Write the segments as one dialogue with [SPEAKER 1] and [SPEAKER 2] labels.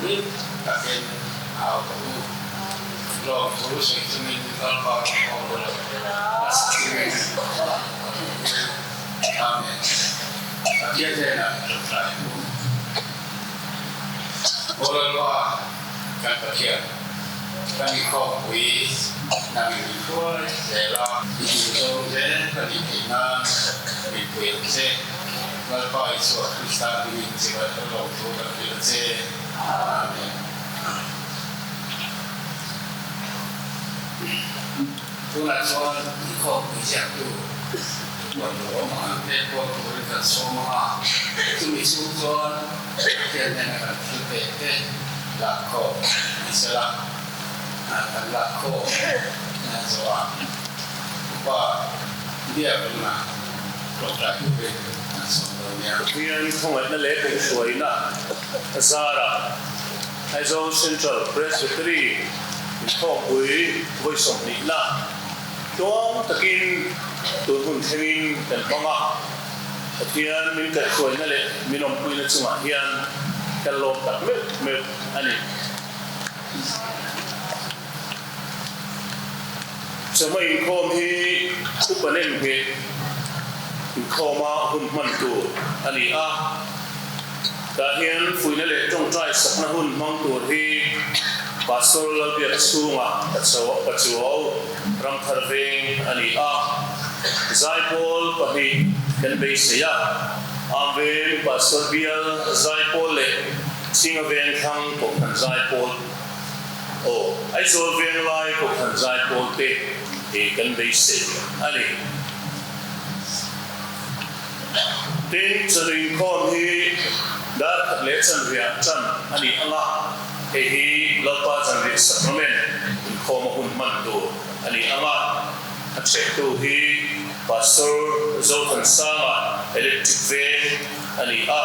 [SPEAKER 1] Hlim takin au tawh u. Lawmthu sawi chungin Lalpa rawn haw ula, nasa takin Amen. Pathian hnenah ṭawngṭai ang u. Aw Lalpa, kan Pathian, kan inkhawmpui nangin min hruai zel a. I duhzawng zel ka nih theih nan min pui ang che. Lalpa Isua Krista hmingin chibai kan lawmthu kan hrilh a che. Amen. Tunah chuan inkhawmpui ziaktu puan tur awm ang ang te puan turin kan sawm ang a, chumi chhung chuan Pathian hnena kan thil pek te lakkhawm ni sela, kan lakkhawm zawhah upa biakna tawngtai turin kan sawm dawn nia.
[SPEAKER 2] Pathian khawngaihna leh kaihhruaina a zarah Aizawl Central Presbytery inkhawmpui vawi sawmhnihna tluang takin tun hun thlengin kan hmang a, Pathian min kaihhruaina leh min awmpuina chungah hian kan lawm tak meuh meuh a ni. Chawhma inkhawm hi upa nem ngheh inkhawma hun hman tur a ni a. Tah hian fuihna leh tawngtai sakna hun hmang tur hi Pastor Lalbiak chhunga Pachuau Ramthar Veng a ni a. Zaipawl pahnih kan beisei a, Amveng Pastor Bial Zaipawl leh Chhinga Vengthlang Kohhran Zaipawl. Aw, Aizawl Venglai Kohhran Zaipawl te hi kan beisei a ni. Tin, chawhnu inkhawm hi dar khat leh chanriah tan a ni ang a, hei hi Lalpa Zanriah Sacrament inkhawm a hun hman tur a ni ang a, a chhehtu hi Pastor Zothansanga Electric Veng a ni a,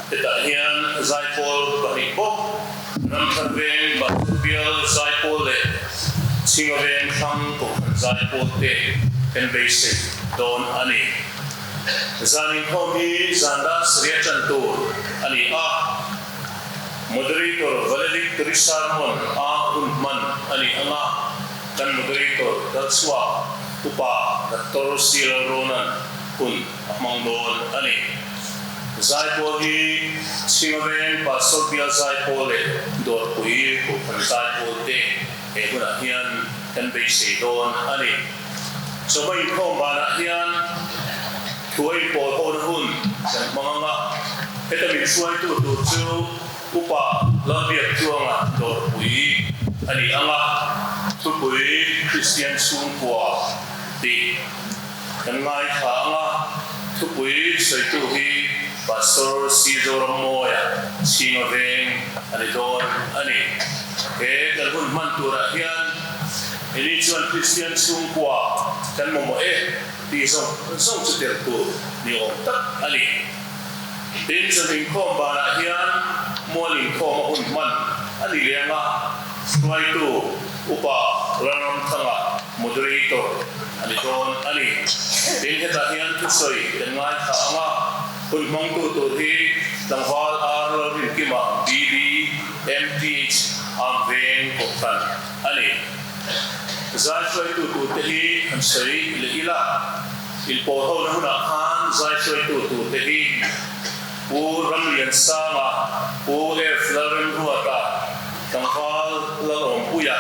[SPEAKER 2] hetah hian Zaipawl pahnih bawk Ramthar Veng, Bathur Bial Zaipawl leh Chhinga Veng thlang Kohhran Zaipawl te kan beisei dawn a ni. Zan inkhawm hi zan dar sarih tan tur a ni a, Moderator Valedictory Sermon a hun hman a ni ang a, kan Moderator kalchhuak Upa Doctor C Lalronan hun a hmang dawn a ni. Zaipawl hi Chhinga Veng Pastor Bial Zaipawl leh Dawrpui Kohhran Zaipawl te he hunah hian kan beisei dawn a ni. Chawhma inkhawm banah hian thuai pawl hona hun kan hmang ang a, heta min hruaitu tur chu Upa Lalbiaktluanga Dawrpui a ni ang a, thupui Kristian chhungkua tih Kan ngaithla ang a, thupui sawitu hi Pastor C. Zorammawia Chhinga Veng a ni dawn a ni. He kan hun hman turah hian ini chuan Kristian chhungkua kan mamawh e tih zawng zawng chu tel tur ni awm tak a ni. Tin, chawhnu inkhawm banah hian mual inkhawm a hun hman a ni leh ang a, hruaitu Upa Lalramthanga, Moderator, a ni dawn a ni. Tin, hetah hian thusawi kan ngaithla ang a, hun hmangtu tur hi tlangval R Lalrinkima, BD, MPH, Amveng Kohhran a ni. Zai hruaitu turte hi han sawi leh ila, inpawl hona hunah khan zai hruaitu turte hi Pu Ramliansanga, Pu F Lalremruata, Tlangval Lalawmpuia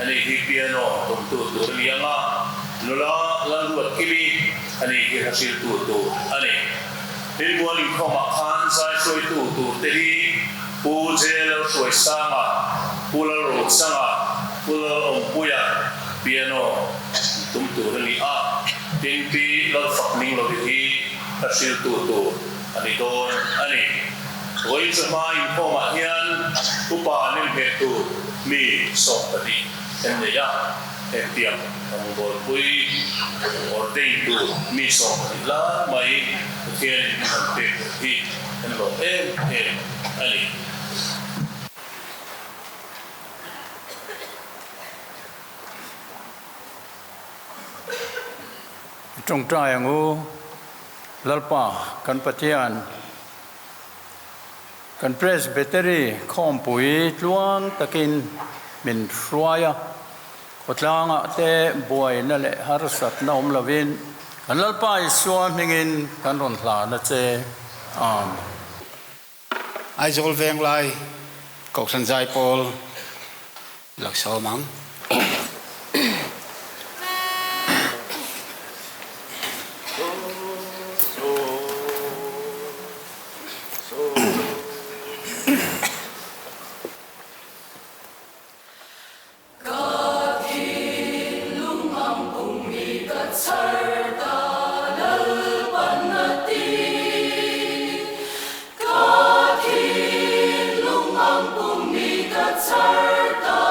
[SPEAKER 2] a nih hi piano tumtu tur a ni ang a, nula Lalruatkimi a nih hi hahriltu tur a ni. Rinmual inkhawmah khan zai hruaitu tur te hi Pu J Lalhruaisanga, Pu Lalrochanga, Pu Lalawmpuia piano tum tur a ni a, tin Pi Lalfakninglovi hi hahriltu tur a ni dawn a ni. Vawiin chawhma inkhawmah hian upa nemheh tur mi 12 kan nei a, hengtiang rawngbawlpui ordain tur mi 12 lai mai Pathianin min han pek tur hi kan lawm em em a ni.
[SPEAKER 1] Tawngtai ang u, Lalpa kan Pathian.
[SPEAKER 3] Kan Presbytery khawmpui tluang takin min hruai a, khawtlangah te buaina leh harsatna awm lovin kan Lalpa Isua hmingin kan rawn hlan a che. Amen.
[SPEAKER 1] Aizawl Venglai Kohhran Zaipawl Laksawm ang.
[SPEAKER 4] Ka thinlung ang pum mi ka chhar ta Lalpan a ti. Ka thinlung ang pum mi ka chhar ta.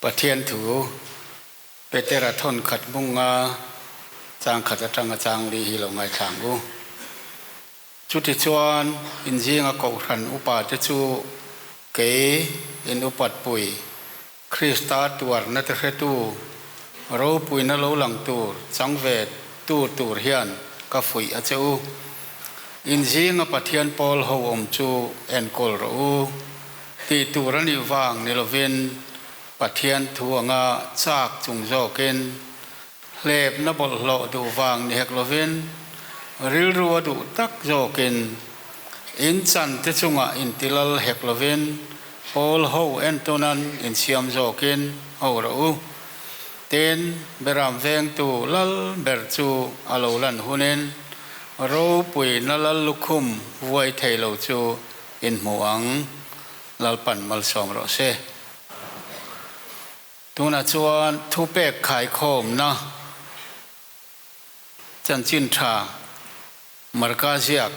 [SPEAKER 5] Pathian thu Petera thawn khat bunga chang khat atanga chang li hi lo ngaithla ang u. Chutichuan inzinga kohhran upa te chu kei in upat pui Krista tuarna te hretu ropuina lo lang tur chang ve tu tur hian ka fuih a che u. Inzinga Pathian pawl ho awm chu enkawl rawh u. Tih tur a nih vang ni lovin Pathian thu anga chak chung zawkin Hlepna bawlhhlawh duh vang ni hek lovin rilru a duh tak zawkin in chan te chungah intilal hek lovin pawl ho entawnan insiam zawkin ho rawh u. Tin, Beram vengtu lal ber chu a lo lan hunin ropuina lal lukhum vuai thei lo chu in hmu ang. Lalpan malsawm rawh se. Tunah chuan thupek khaikhawmna chanchin tha Marka ziak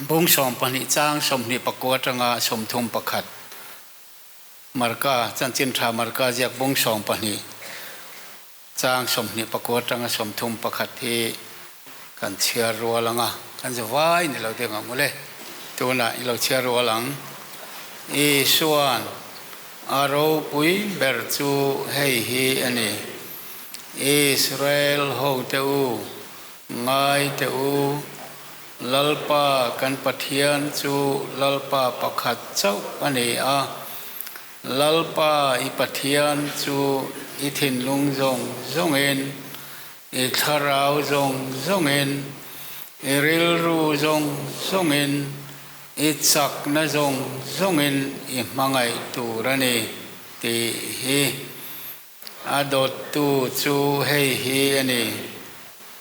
[SPEAKER 5] bung 12 chang 24 atanga 31 Marka chanchin tha Marka ziak bung 12 chang 24 atanga 31 hi kan chhiar rual ang a, kan zu vai ni lo deuh ang mawle. Tunah i lo chhiar rual ang. Isua'n a ropui ber chu hei hi a ni, Israel hote u, ngai teh u, Lalpa kan Pathian chu Lalpa pakhat chauh a ni a, Lalpa i Pathian chu i thinlung zawng zawngin, i thlarau zawng zawngin, i rilru zawng zawngin, i chakna zawng zawngin i hmangaih tur a ni tih hi. A dawttu chu hei hi a ni,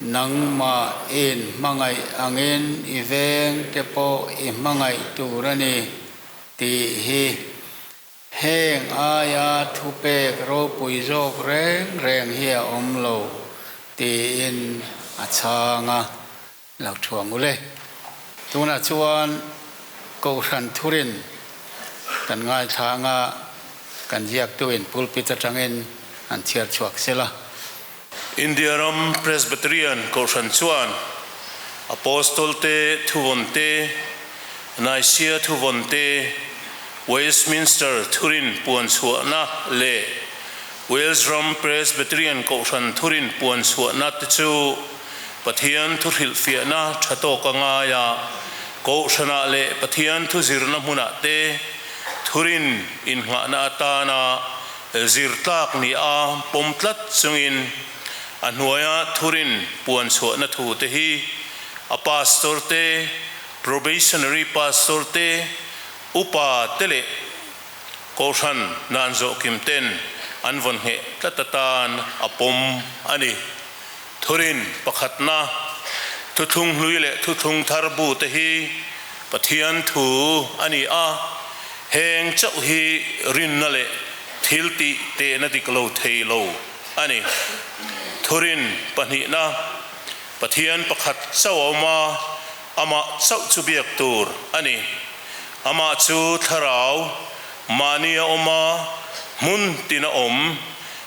[SPEAKER 5] Nangmah in hmangaih angin i veng te pawh i hmangaih tur a ni tih hi. Heng aia thupek ropui zawk reng reng hi a awm lo tiin a chhang a, lo thuang ule. Tunah chuan Kohhran thurin kan ngaithla anga kan ziaktuin pulpit atangin an chhiar chhuak sel a.
[SPEAKER 2] India ram Presbyterian Kohhran chuan Apostol te thuvawn te, Nicaea thuvawn te, Westminster thurin puan chhuahna leh Wales ram Presbyterian Kohhran thurin puan chhuahna te chu Pathian thu hrilhfiahna tha tawk a ngai a, Kohhranah leh Pathian thu zirna hmunah te thurin innghahna atana Zir tlak ni a pawm tlat chungin a hnuaia thurin puan chhuahna thu te hi a pastor te, probationary pastor te, upa te leh kohhran nan zawhkim ten an vawn ngheh tlat atan a pawm a ni. Thurin pakhatna, thuthlung hlui leh thuthlung thar bu te hi Pathian thu a ni a, heng chauh hi rinna leh thil tih tehna dik lo thei lo a ni. Thurin pahnihna, Pathian pakhat chauh a awm a, amah chauh chu biak tur a ni. Amah chu thlarau, mahni a awm a, hmun tin a awm.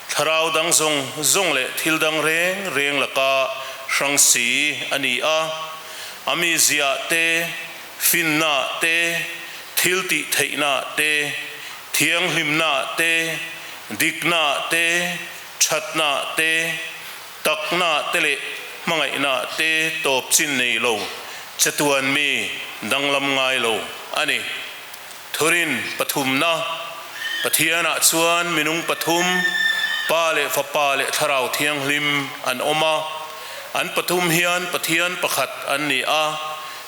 [SPEAKER 2] Thlarau dang zawng zawng leh thil dang reng reng laka hrang si a ni a, a mizia te, finna te, thil tih theihna te, thianghlimna te, dikna te, thatna te, takna te leh hmangaihna te tawp chin nei lo chatuan mi danglam ngai lo a ni. Thurin pathumna, Pathianah chuan minung pathum, Pa leh Fapa leh Thlarau Thianghlim an awm a. An pathum hian Pathian pakhat an ni a,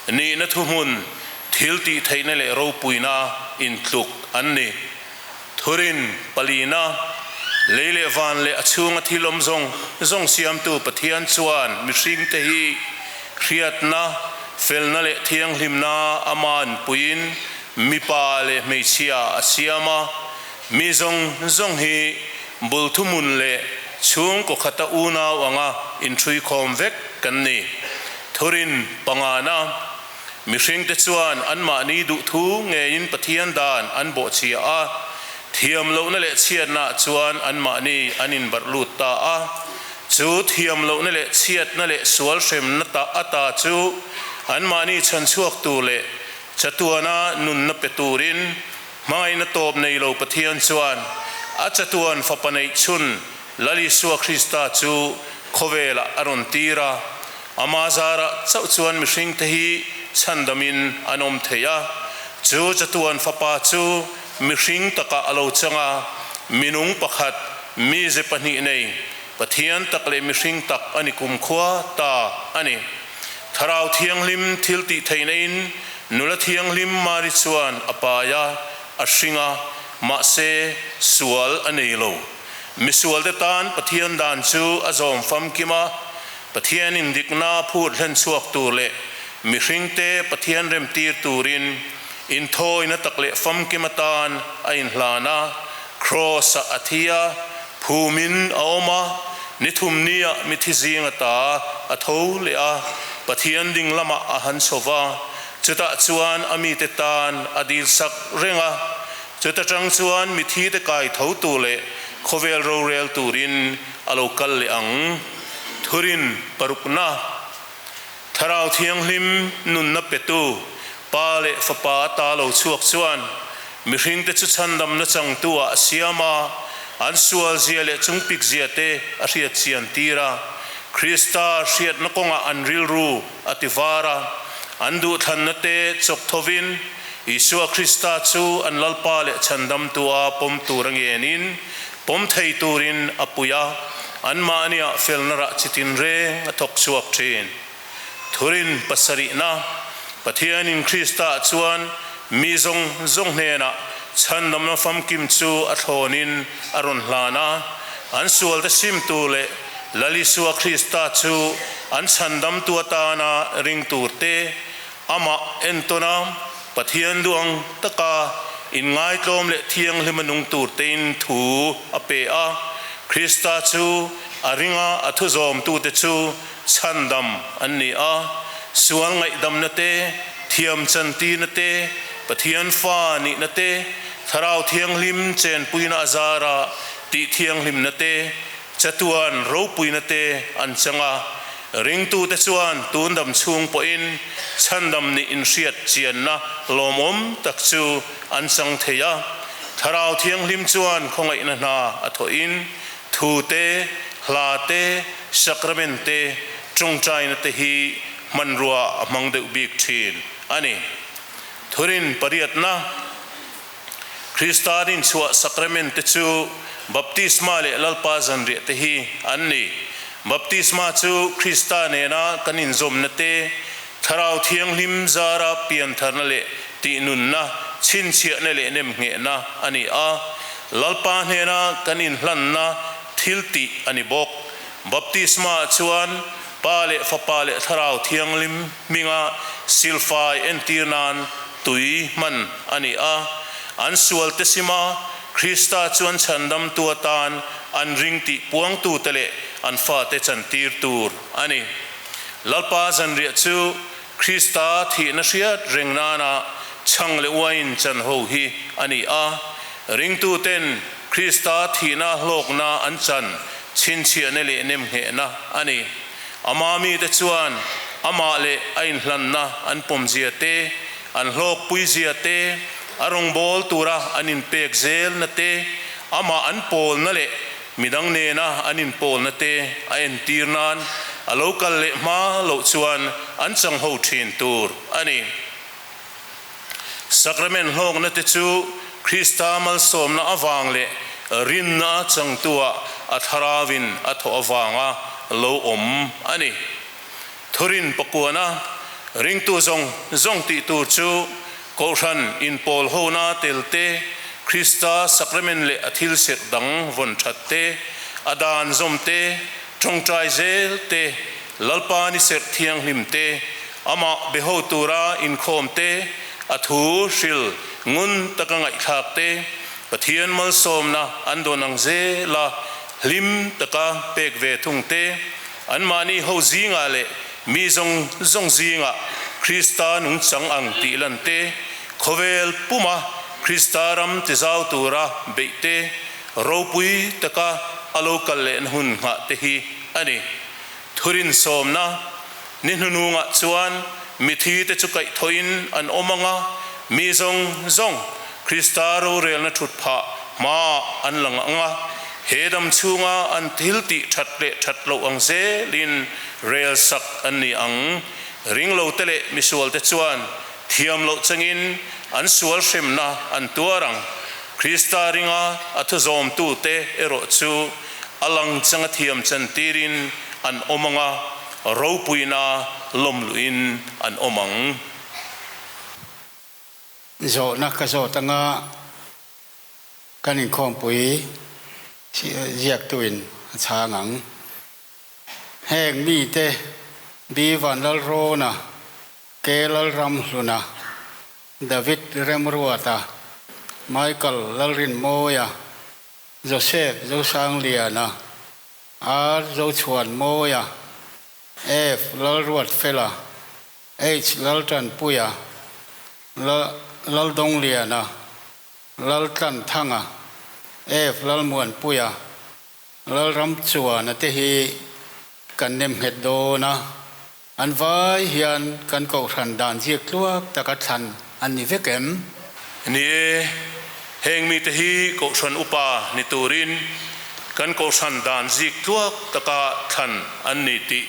[SPEAKER 2] nihna thuhmun, thil tih theihna leh ropuina intluk an ni. Thurin palina, Lei leh van leh a chhunga thil awm zawng zawng siamtu Pathian chuan mihringte hi hriatna, felna leh thianghlimna aman puiin mipa leh hmeichhia a siam a. Mi zawng zawng hi bul thuhmun leh chhungkaw khata unau anga inhruikhawm vek kan ni. Thurin pangana. Mihringte chuan anmahni duhthu ngeiin Pathian dan an bawhchhia a, thiam lohna leh chhiatnaah chuan anmahni an inbarh lut ta a. Chu thiam lohna leh chhiatna leh sual hremna ta ata chu anmahni chhanchhuak tur leh chatuana nunna pe turin hmangaihna tawp nei lo Pathian chuan a chatuan Fapa neih chhun Lal Isua Krista chu khawvelah a rawn tir a, ama zarah chauh chuan mihringte hi chhandamin an awm thei a. Chu chatuan Fapa chu mihring takah a lo chang a, minung pakhat, mize pahnih nei, Pathian tak leh mihring tak a ni kumkhua ta a ni. Thlarau Thianghlim thil tih theihna-in nula thianghlim Mari chuan a pai a, a hring a, mahse sual a nei lo. Misualte tan Pathian dan chu a zawm famkim a, Pathianin dikna phut hlen chhuak tur leh mihringte Pathian remtir turin inthawina tak leh famkim atan a inhlan a, Kraws-ah a thi a, phumin a awm a, ni thum nia mithi zing ata a tho leh a, Pathian ding lamah a han chho va, chutah chuan a mite tan a dilsak reng a. Chuta tang chuan mithite kai tho tu leh khawvel rorel turin a lo kal leh ang. Thurin parukna, Thlarau Thianghlim nunna petu Pa leh Fapa ata lo chhuak chuan mihringte chu chhandamna changtu ah a siam a, an sualzia leh chungpikzia te a hriat chian tir a, Krista hriatna kawngah an rilru a ti var a, an duhthlanna te chawk thovin Isua Krista chu an Lalpa leh Chhandamtua pawm tur a ngenin, pawm thei turin a pui a, anmahniah felna rah chi tinreng a thawk chhuak thin. Thurin pasarihna, Pathianin Kristaah chuan mi zawng zawng hnenah chhandamna famkim chu a thlawnin a rawn hlan a, an sualte simtu leh Lal Isua Krista chu an chhandamtu atana ring turte Amah entawn a, Pathian duang taka inngaitlawm leh thianghlim a nung tur tein thu a pe a. Krista chu a ringa a thuzawmtute chu chhandam an ni a. Sual ngaihdamna te, thiam chantirna te, Pathian fa nihna te, Thlarau Thianghlim chenpuina a zara tih thianghlimna te, Chatuan ropuina te an chang a, ringtute chuan tun dam chhung pawhin chhandam nih inhriat chianna lawmawm tak chu an chang thei a. Thlarau Thianghlim chuan khawngaihna hna a thawhin thu te, hla te, sacrament te, tawngtaina te hi hmanrua a hmang deuh bik thin a ni. Thurin pariatna. Krista rinchhuah sacrament te chu Baptisma leh Lalpa zanriah te hi an ni. Baptisma chu Krista nena kan inzawmna te, Thlarau Thianghlim zara piantharna leh tihnunna, chhinchhiahna leh nemnghehna a ni a. Lalpa hnena kan inhlanna thil tih a ni bawk. Baptisma ah chuan Pa leh Fapa leh Thlarau Thianghlim hminga silfai entir nan tui hman a ni a. An sualte sima Krista chu an chhandamtu atan an ring tih puangtute leh an fate chantir tur a ni. Lalpa zanriah chu Krista thihna hriat reng nana chhang leh uain chan ho hi a ni a. Ringtuten Krista thihna hlawkna an chan chhinchhiahna leh nemnghehna a ni. Ama mite chuan amah leh a inhlanna an pawmzia te, an hlawkpuizia te, a rawngbâwl tura an inpek zelna te, amah an pawlna leh midang nena an inpawlna te a entir nan a lo kal leh hma loh chuan an chang ho thin tur a ni. Sacrament hlawkna te chu Krista malsawmna avang leh rinna changtua a thlarauin a thawh avanga lo awm a ni. Thurin pakuana ringtu zawng zawng tih tur chu Kohhran inpawl hona tel te, Krista sacrament leh a thil serh dang vawn that te, a dan zawm te, tawngtai zel te, Lalpa ni serh thianghlim te, amah beho tura inkhawm te, a thu hril ngun taka ngaihthlak te, Pathian malsawmna an dawn ang zela hlim taka pek ve thung te, anmahni ho zingah leh mi zawng zawng zingah. Krista nungchang ang tih lan te, khawvel puma Krista ram tizau tura beih te, ropui taka a lo kal lehna hun nghah te hi a ni. Thurin sawmna ni hnunungah chuan mithi te chu kaihthawhin an awm ang a, mi zawng zawng Krista rorelna thut phah hmaah an lang ang a, he dam chhunga an thil tih that leh that loh ang zelin rel sak an ni ang. Ringlote leh misualte chuan thiam loh changin an sual hremna an tuar ang. Krista ringa a thuzawmtute erawh chu a lang changa thiam chantirin an awm ang a, ropuina lawmluhin an awm ang.
[SPEAKER 5] Zawhna ka zawt anga kan inkhawmpui ziaktuin a chhang ang. Heng mite B Vanlalrawna, K Lalramhluna, David Remruata, Michael Lalrinmawia, Joseph Zosangliana, R Zochhuanmawia, F Lalruatfela, H Laltanpuia, L Laldawngliana, Laltlanthanga, F Lalmuanpuia, Lalramchuana te hi kan nem nghet dawn a, an vai hian kan kohhran dan ziak tluak taka thlan an ni vek em?
[SPEAKER 2] Ni e, heng mite hi kohhran upa ni turin kan kohhran dan zik tluak taka thlan an ni tih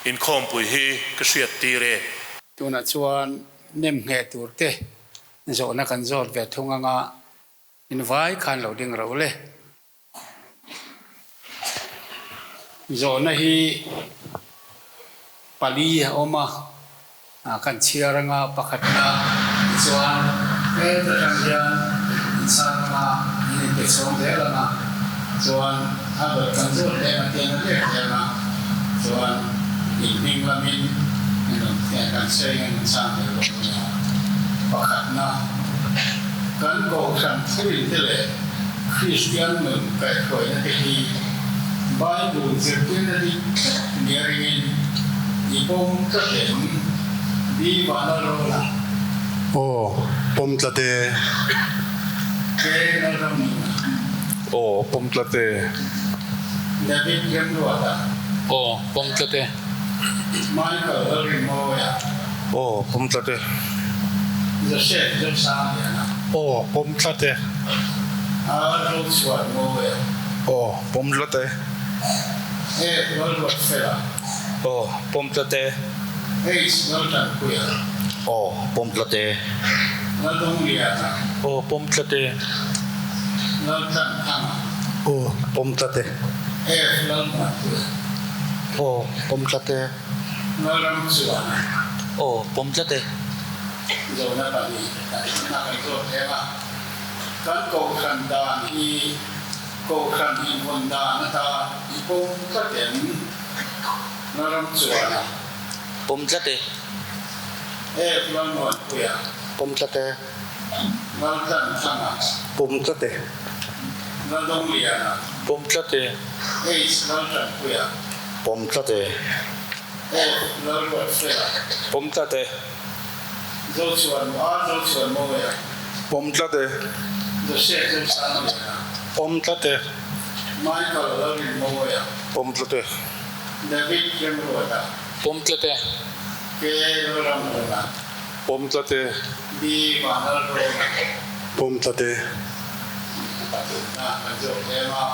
[SPEAKER 2] Inkhawmpui hi ka hriat tir e.
[SPEAKER 5] Tunah chuan nem ngheh tur te zawhna kan zawt ve thung anga invai khan lo ding ro le. Zawhna hi pali a awm a, kan chhiar anga pakhatna tichuan heta tang hian inchhang anga min inpe chhawng zel anga chuan a dawt kan zawt leh anga tiang a lek leh anga chuan inhming lamin kan sawi anga inchhang zel dawn nia. Pakhatna kan kohhran thurin te leh Kristian nun kaihhruaina te hi Bible zirtirna dik tak nia ringin i pawm tlat em? Bi Vanlalrawla.
[SPEAKER 6] Aw, pawm tlat e.
[SPEAKER 5] K. Lalramnuna.
[SPEAKER 6] Aw, pawm tlat e.
[SPEAKER 5] David Remruata.
[SPEAKER 1] Aw, pawm tlat e.
[SPEAKER 5] Michael Lalrinmawia.
[SPEAKER 6] Aw, pawm tlat e.
[SPEAKER 5] Joseph Zosangliana.
[SPEAKER 6] Aw, pawm tlat e.
[SPEAKER 5] R. Zochhuanmawia.
[SPEAKER 6] Aw, pawm tlat e.
[SPEAKER 5] F. Lalruatfela.
[SPEAKER 6] Aw, pawm tlat e.
[SPEAKER 5] H. Laltanpuia.
[SPEAKER 6] Aw, pawm tlat e.
[SPEAKER 5] Laldawngliana.
[SPEAKER 1] Aw, pawm tlat e.
[SPEAKER 5] Laltlanthanga.
[SPEAKER 6] Aw, pawm tlat e.
[SPEAKER 5] F. Lalmuanpuia.
[SPEAKER 6] Aw, pawm tlat e.
[SPEAKER 5] Lalram chuan.
[SPEAKER 1] Aw, pawm tlat e.
[SPEAKER 5] Zona pahnih kan hna kan zawt hleng a, kan kohhran dan hi kohhran invawn dan ata i pawm tlat em? Lalram chuan.
[SPEAKER 1] Pawm tlat e.
[SPEAKER 5] F. Lalmuanpuia.
[SPEAKER 6] Pawm tlat e.
[SPEAKER 5] Laltlanthanga.
[SPEAKER 6] Pawm tlat e.
[SPEAKER 5] Laldawngliana.
[SPEAKER 1] Pawm tlat e.
[SPEAKER 5] H. Laltanpuia.
[SPEAKER 6] Pawm tlat e.
[SPEAKER 5] F. Lalruatfela.
[SPEAKER 1] Pawm tlat e.
[SPEAKER 5] Zochhuan R. Zochhuanmawia.
[SPEAKER 6] Pawm tlat e.
[SPEAKER 5] Joseph Zosangliana.
[SPEAKER 6] Pawm tlat e.
[SPEAKER 5] Michael Lalrinmawia.
[SPEAKER 6] Pawm tlat e.
[SPEAKER 5] David Remruata.
[SPEAKER 1] Pawm tlat e.
[SPEAKER 5] K. Lalramhluna.
[SPEAKER 6] Pawm tlat e.
[SPEAKER 5] B. Vanlalrawna.
[SPEAKER 6] Pawm tlat e.
[SPEAKER 5] Pathumna kan zawh hlem a.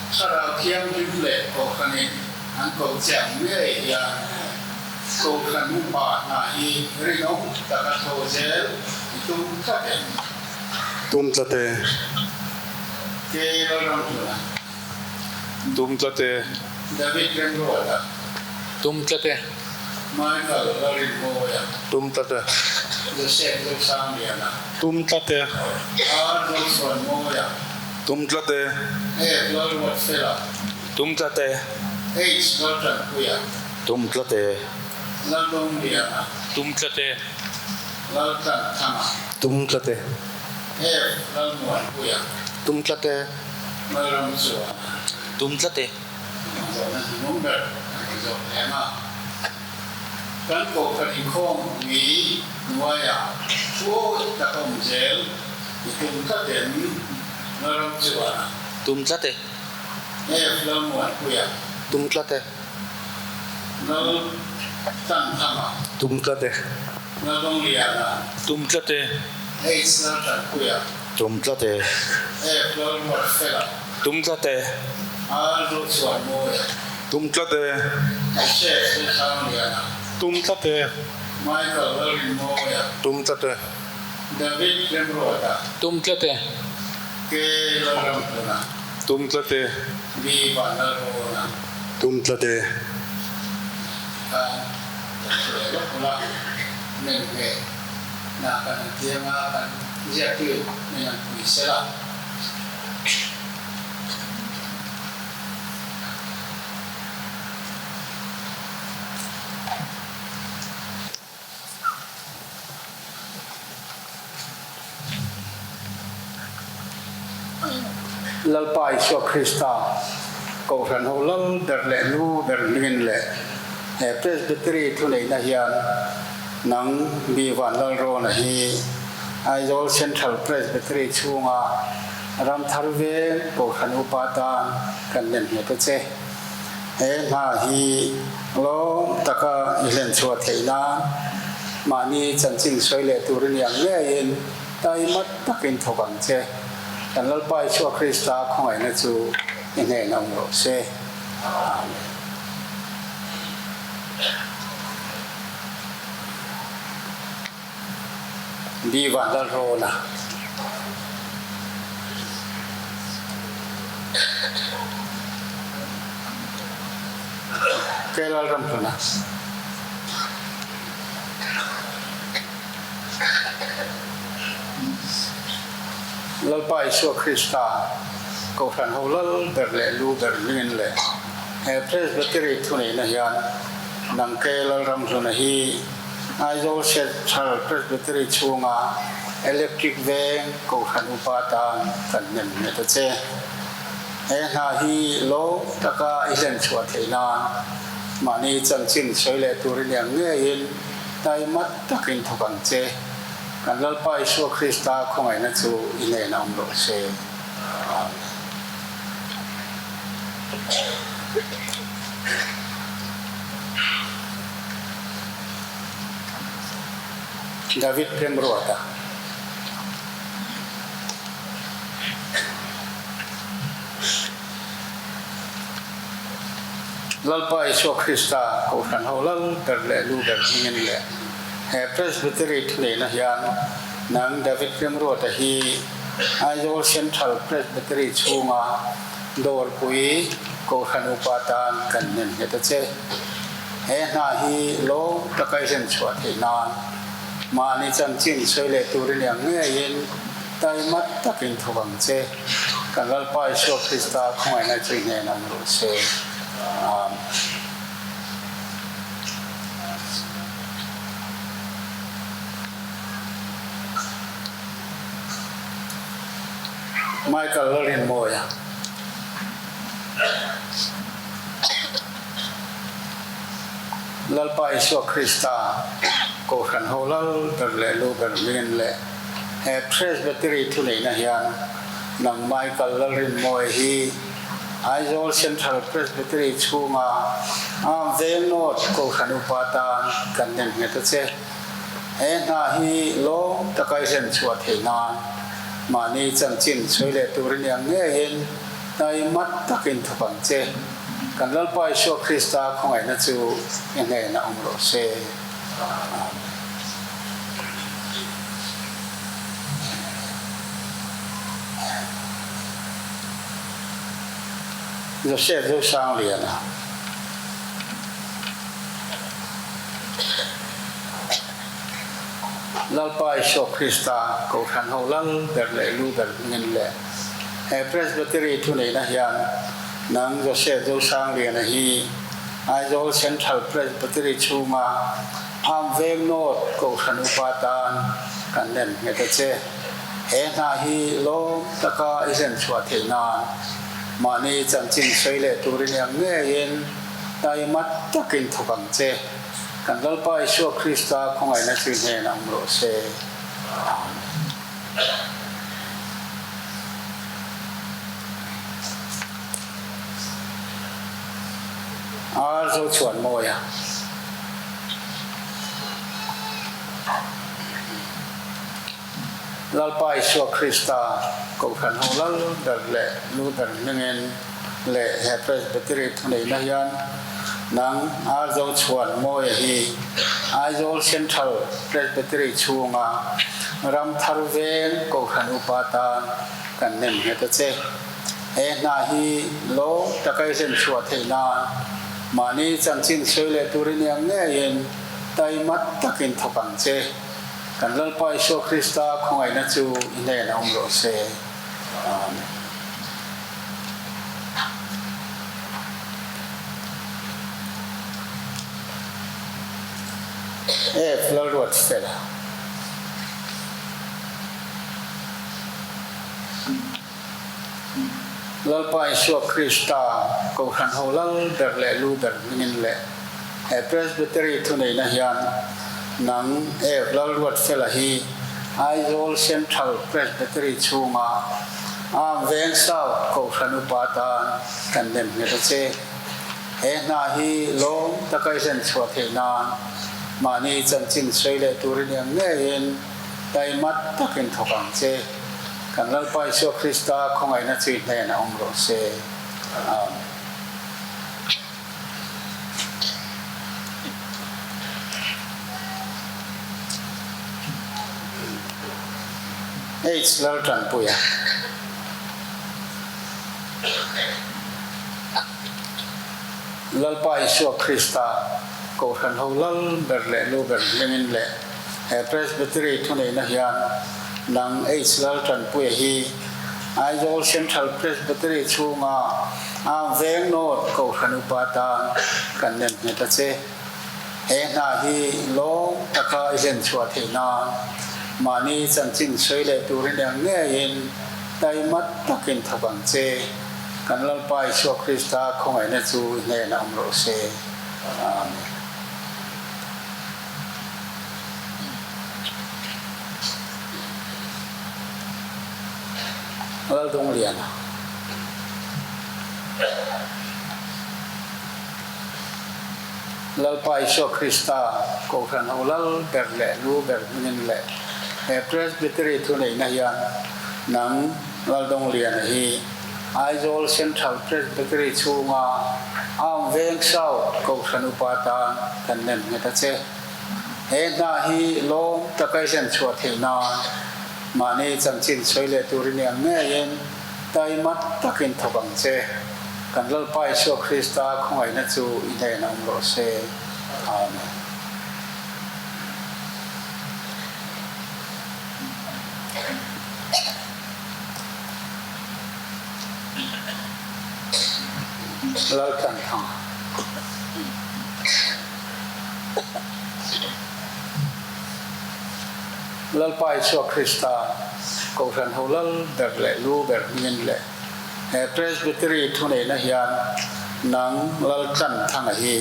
[SPEAKER 5] Thlarau Thianghlim leh Kohhranin an ko che ang ngei hian Kohhran upa hna hi rinawm taka tho zel i tum tlat em?
[SPEAKER 6] Tum tlat e.
[SPEAKER 5] K. Lalramhluna.
[SPEAKER 6] Tum tlat e.
[SPEAKER 5] David Remruata.
[SPEAKER 1] Tum tlat e.
[SPEAKER 5] Michael Lalrinmawia.
[SPEAKER 6] Tum tlat e.
[SPEAKER 5] Joseph Zosangliana.
[SPEAKER 6] Tum tlat e.
[SPEAKER 5] R. Zochhuanmawia.
[SPEAKER 6] Tum tlat e.
[SPEAKER 5] F. Lalruatfela.
[SPEAKER 1] Tum tlat e.
[SPEAKER 5] H. Laltanpuia.
[SPEAKER 6] Tum tlat e.
[SPEAKER 5] Laldawngliana.
[SPEAKER 1] Tum tlat e.
[SPEAKER 5] Laltlanthanga.
[SPEAKER 6] Tum tlat e.
[SPEAKER 5] F. Lalmuanpuia.
[SPEAKER 6] Tum tlat e.
[SPEAKER 5] Lalramchuana.
[SPEAKER 1] Tum tlat e.
[SPEAKER 5] Zawhna hnuhnung ber kan ti zawk hlem a. Kan kohhran inkhawmpui hnuaiah thuawih tak a awm zel i tum tlat em? Lalram chuan a.
[SPEAKER 6] Tum tlat e.
[SPEAKER 5] F Lalmuanpuia.
[SPEAKER 6] Tum tlat e.
[SPEAKER 5] Lal Tanthanga.
[SPEAKER 6] Tum tlat e.
[SPEAKER 5] Laldawngliana.
[SPEAKER 7] Tum tlat e.
[SPEAKER 5] H Laltanpuia.
[SPEAKER 6] Tum tlat e.
[SPEAKER 5] F Lalruatfela.
[SPEAKER 7] Tum tlat e.
[SPEAKER 5] R Zochhuanmawia.
[SPEAKER 8] Tum tlat e.
[SPEAKER 5] Joseph Zosangliana.
[SPEAKER 7] Tum tlat e.
[SPEAKER 5] Michael Lalrinmawia.
[SPEAKER 8] Tum tlat e.
[SPEAKER 5] David Remruata.
[SPEAKER 7] Tum tlat e.
[SPEAKER 5] K Lalramhluna.
[SPEAKER 8] Tum tlat e.
[SPEAKER 5] B Vanlalrawna.
[SPEAKER 6] Tum tlat e.
[SPEAKER 5] Khan kan hre leh lawk ula, nem nge na kan han tiang a, kan ziaktu min han pui sel a. Lalpa Isua Krista, Kohhran ho lal ber leh nu ber hmingin leh he Presbytery thuneihna hian nang Mi Vanlalrawna hi Aizawl Central Presbytery chhunga Ramthar veng Kohhran upa tan kan nem nghet a che. He hna hi lawm taka i hlen chhuah theih nan mahni chanchin sawi leh tur i ni ang ngeiin taima takin thawk ang che. Kan Lalpa Isua Krista khawngaihna chu i hnen awm rawh se. Amen. Bi Vanlalrawna. Kei Lalramhluna. Lalpa Isua Krista, Kohhran ho lal ber leh lu ber hmingin leh he Presbytery thuneihna hian nang Kei Lalramhluna hi Aizawl Central Presbytery chhunga Electric Veng Kohhran Upa tan kan hnem nghet a che. He hna hi lawm taka i hlen chhuah theih nan mahni chanchin sawi leh tur i niang ngeiin taima takin thawk ang che. Kan Lalpa Isua Krista khawngaihna chu i hnenah awm rawh se. Amen. David Remruata. Lalpa Isua Krista Kohhran ho lal ber leh lu ber hmingin leh he Presbytery thuneihna hian nang David Remruata hi Aizawl Central Presbytery chhunga dawrpui Kohhran upa tan kan hnem nghet a che. He hna hi lawm taka i hlen chhuah theih nan mahni chanchin sawi leh tur i niang ngeiin taima takin thawk ang che. Kan Lalpa Isua Krista khawngaihna chu i hnen awm rawh se. Amen. Michael Lalrinmawia. Lalpa Isua Krista, Kohhran ho lal ber leh lu ber hmingin leh he Presbytery thuneihna hian nang Michael Lalrinmawia hi Aizawl Central Presbytery chhunga Arm Veng North Kohhran upa tan kan nem nghet a che. He hna hi lawm taka i hlen chhuah theih nan mahni chanchin sawi leh tur i niang ngeiin taima takin thawk ang che. Kan Lalpa Isua Krista khawngaihna chu i hnenah awm rawh se. Amen. Joseph Zosangliana. Lalpa Isua Krista Kohhran ho lal ber leh lu ber hmingin leh he Presbytery thuneihna hian Nang Joseph Zosangliana hi Aizawl Central Presbytery chhunga Pham Veng North Kohhran upa tan kan nem nghet a che. He hna hi lawm taka i hlen chhuah theih nan mahni chanchin sawi leh turin ang ngeiin taima takin thawk ang che. Kan Lalpa Isua Krista khawngaihna chu i hnenah awm rawh se. Amen. Ar zo chhuan mawi a. Lalpa Isua Krista Kohhran ho lal ber leh lu ber hmingin leh he Presbytery thuneihna hian nang Arzo chhuan mawia hi Aizawl Central Presbytery chhunga ram thar veng Kohhran upa tan kan nem nghet a che. He hna hi lo taka i hlen chhuah theih nan mahni chanchin sawi leh tur i niang ngeiin taimat takin thawk ang che. Kan Lalpa Isua Krista khawngaihna chu i hnenah awm rawh se. Amen. F. Lalruatfela. Lalpa Isua Krista Kohhran ho lal ber leh lu ber hmingin leh he Presbytery thuneihna hian nang Ev Lalruatfela hi Aizawl Central Presbytery chhunga Arm Veng South Kohhran upa tan kan nem nghet a che. He hna hi lawm taka i hlen chhuah theih nan mahni chanchin sawi leh turin em ngeiin Taimat takin thawk ang che. Kan Lalpa Isua Krista khawngaihna chu i hnenah awm rawh se. Amen. H Laltanpuia. Lalpa Isua Krista Kohhran ho lal ber leh lu ber hmingin leh He Presbytery thuneihna hian nang H. Laltanpuia hi Aizawl Central Presbytery chhunga Arm Veng North Kohhran upa tan kan nem nghet a che. He hna hi lawm taka i hlen chhuah theih nan mahni chanchin sawi leh turin eng ngeiin taimat takin thawk ang che. Kan Lalpa Isua Krista khawngaihna chu i hnenah awm rawh se. Amen. Laldungliana. Lalpa Isua Krista Kohhran ho lal ber leh lu ber hmingin leh he Presbytery thuneihna hian nang Laldungliana hi Aizawl Central Presbytery chhunga Arm Veng South Kohhran upa tan kan nem nghet a che. He hna hi lawm taka i hlen chhuah theih nan mahni chanchin sawi leh tur i niang ngeiin taimat takin thawk ang che. Kan Lalpa Isua Krista khawngaihna chu i hnenah awm rawh se. Amen. Laltlanthanga. Lalpa Isua Krista Kohhran ho lal ber leh lu ber hmingin leh he Presbytery thuneihna hian nang Laltlanthanga hi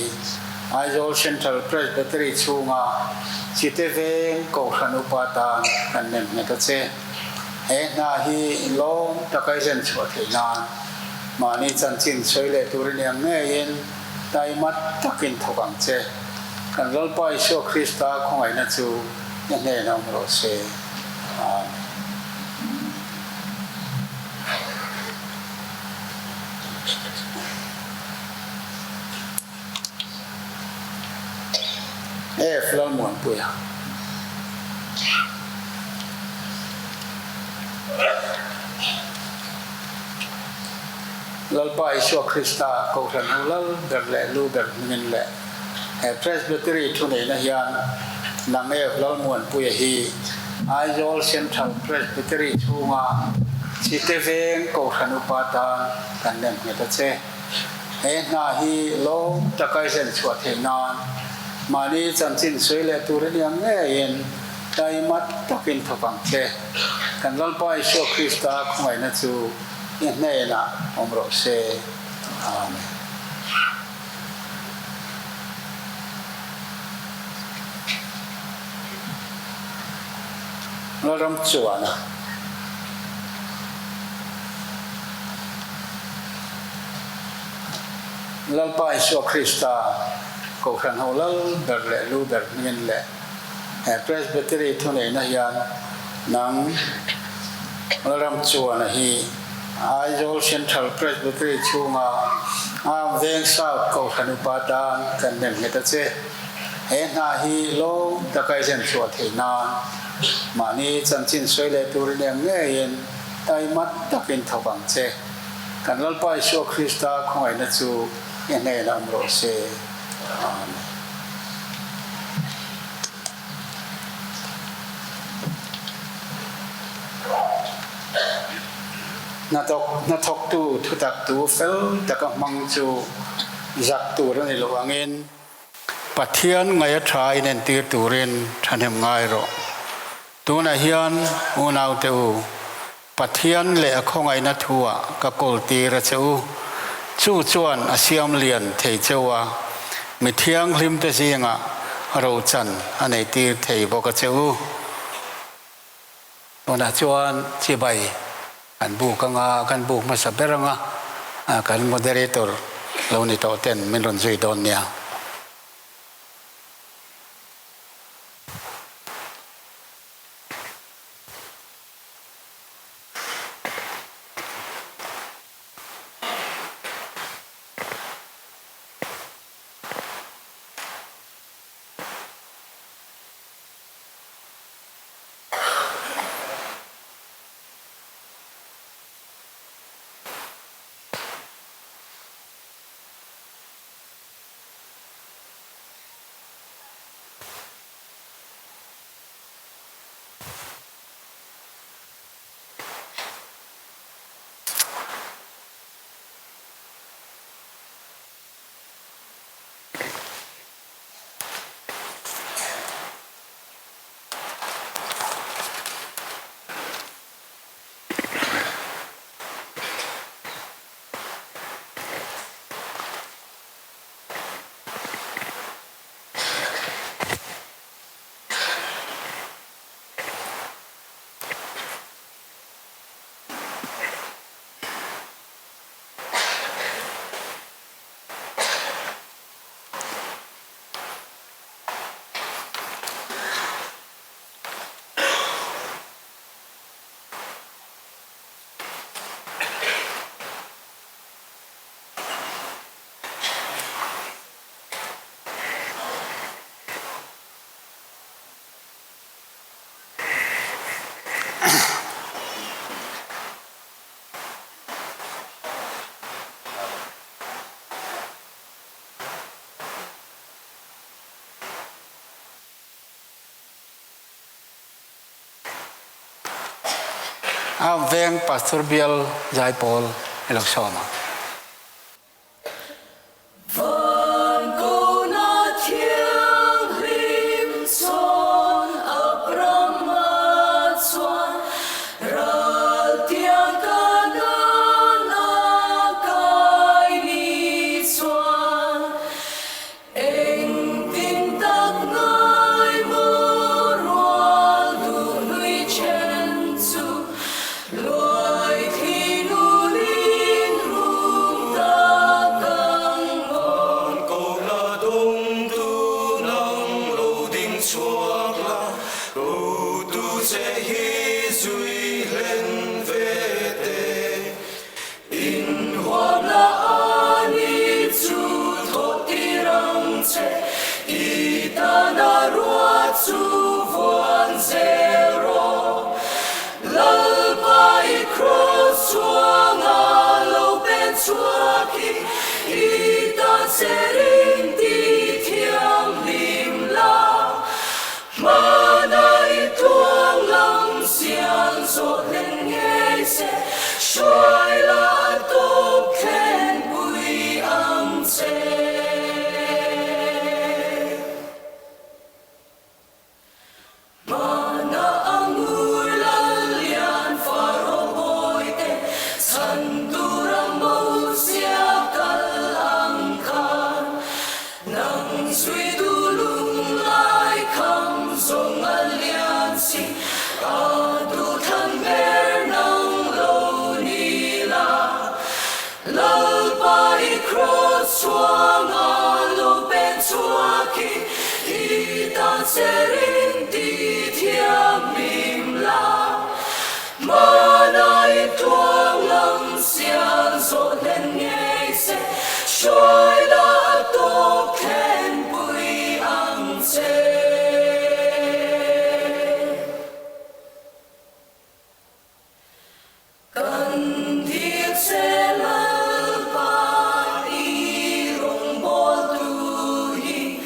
[SPEAKER 5] Aizawl Central Presbytery chhunga Chite Veng Kohhran upa tan kan nem nghet a che. He hna hi lawm taka i hlen chhuah theih nan mahni chanchin sawi leh tur i niang ngeiin taimat takin thawk ang che. Kan Lalpa Isua Krista khawngaihna chu i hnenah awm rawh se. Amen. F Lalmuanpuia. Lalpa Isua Krista Kohhran ho lal ber leh lu ber hmingin leh he Presbytery thuneihna hian nang F Lalmuanpuia hi Aizawl Central Presbytery chhunga Chite Veng Kohhran upa tan kan nem nghet a che. He hna hi lawm taka i hlen chhuah theih nan mahni chanchin sawi leh tur i niang ngeiin taimat takin thawk ang che. Kan Lalpa Isua Krista khawngaihna chu i hnenah awm rawh se. Amen. Lalramchuana. Lalpa Isua Krista Kohhran ho lal ber leh lu ber hmingin leh he Presbytery thuneihna hian nang Lalramchuana hi Aizawl Central Presbytery chhunga Am Veng South Kohhran upa tan kan nem nghet a che. He hna hi lawm taka i hlen chhuah theih nan mahni chanchin sawi leh turin em ngeiin taimat takin thawk ang che. Kan Lalpa Isua Krista khawngaihna chu i hnenah awm rawh se. Amen. Hnathawk hnathawktu thutaktu fel taka hmang chu zak tur a ni loh angin Pathian ngaih a tha inentir turin thahnem ngai rawh. Tunah hian unaute u, Pathian leh a khawngaihna thu-ah ka kawl tir a che u. Chu chuan a siam lian thei che u a, mi thianghlimte zingah rochan a nei tir thei bawk a che u. Tunah chuan chibai kan buk anga, kan buk hmasa ber anga, kan moderator lo ni tawh ten min rawn zui dawn nia. A veng Pastor Bial Zaipawl i lo sawm ang.
[SPEAKER 4] Hmanah i tuang lam sial zawh hlen ngei se, hruai la a tawp thlenpui ang che. Kan dil che Lalpa i rawngbâwl tu hi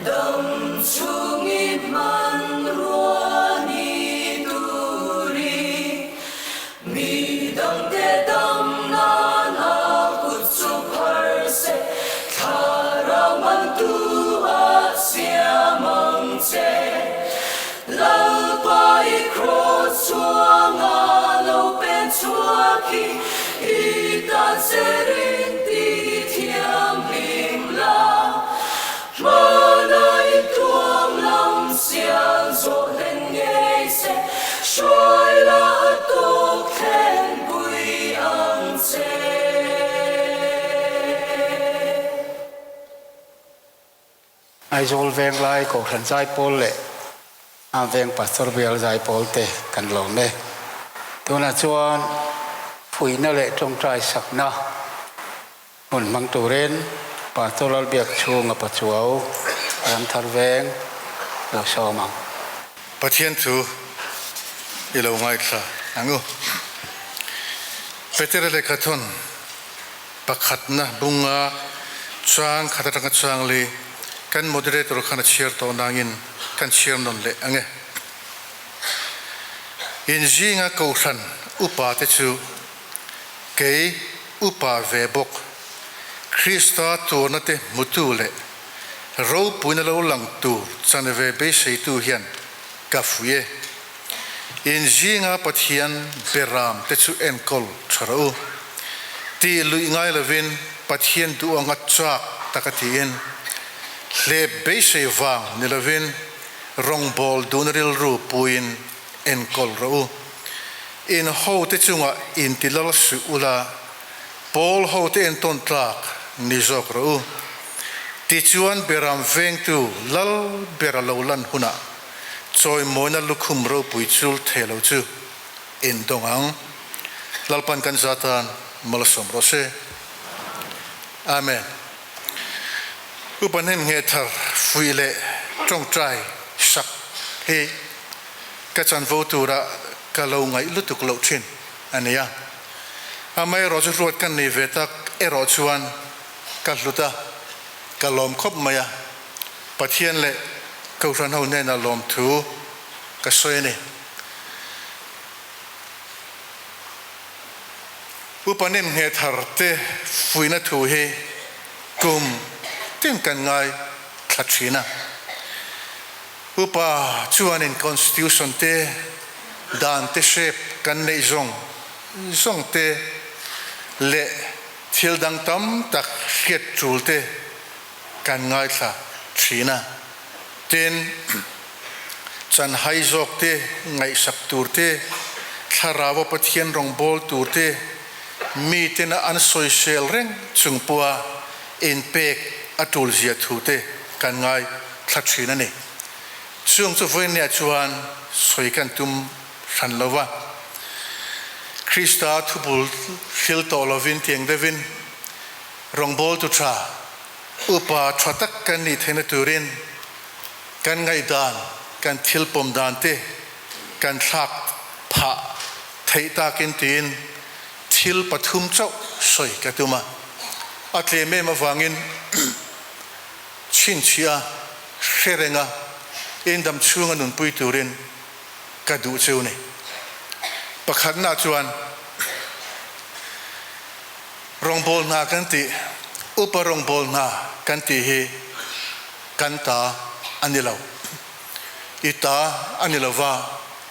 [SPEAKER 4] dam chhung i hmanrua ni turi mi dangte dam nan a kut chu phar se thlarau mantu a siam ang che. Lalpa i kraws chhuanga lo pen chhuak hi i tan serin ti thianghlim la. Hmana i tuam lam sial zawh hlen ngei se, hruai la a tawk thlenpui ang che.
[SPEAKER 5] Aizawl Venglai Kohhran Zaipawl leh a Veng Pastor Bial Zaipawl te kan lawm e. Tunah chuan fuihna leh tawngtai sakna hmun hmang turin Pastor Lalbiak chhunga Pachuau Ramthar Veng lo sawm ang.
[SPEAKER 8] Pathian chu i lo ngaithla ang u. Petera lehkhathawn Pakhatna bunga chang khat atanga chang li kan moderator khan a chhiar tawh nangin kan chhiar nawn leh ang e. Inzinga kohhran upa te chu kei upa ve bawk Krista tuarna te hmutu leh ropuina lo lang tur chanve beiseitu hian ka fuih e. Inzinga Pathian beram te chu enkawl tha rawh u. Tih luih ngai lovin Pathian duh anga chak taka tiin, hlep beisei vang ni lovin rawngbâwl dun rilru puiin enkawl rawh u. In hote chungah inti lal suh ula, pawl hote entawn tlak ni zawk rawh u. Tichuan beram vengtu lal ber a lo lan hunah Chawimawina lukhum ropui chul thei lo chu in dawng ang. Lalpan kan za tan malsawm rawh se. Amen. Upa hnem nge thar fuih leh tawngtai sak hi ka chanvo tura ka lo ngaih lutuk loh thin a nia. Amaherawh chu ruat kan nei ve tak erawh chuan ka hlut a, ka lawm khawp mai a. Pathian leh Kohhran ho hnenah lawmthu ka sawi a ni. Upa nem nge thar te fuihna thu hi kum tin kan ngai thla thin a. Upa chuanin Constitution te, dan te shape kan neih zawng zawng te leh thil dang tam tak hriat tul te Kan ngaithla thin a, tin, chanhai zawk te, ngaihsak tur te, thlarau a Pathian rawngbâwl tur te, miten a an sawisel reng chung pawha inpek a tul zia thu te kan ngaithla thin a ni. Chung chu vawinia chuan sawi kan tum hran lo va, Krista thubul hril tawh lovin tiang deuhin Rawngbawltu tha, upa tha tak kan nih theihna turin kan ngaihdan, kan thil pawm dan te kan thlak phah theih takin tiin thil pathum chauh sawi ka tum a. A tlem em avangin chhinchhiah a hre reng a, indam chhunga nunpui turin ka duh cheu ni. Pakhatna chuan. Rawngbâwl hna kan tih, upa rawngbâwl hna kan tih hi kan ta a ni lo. I ta a ni lo va,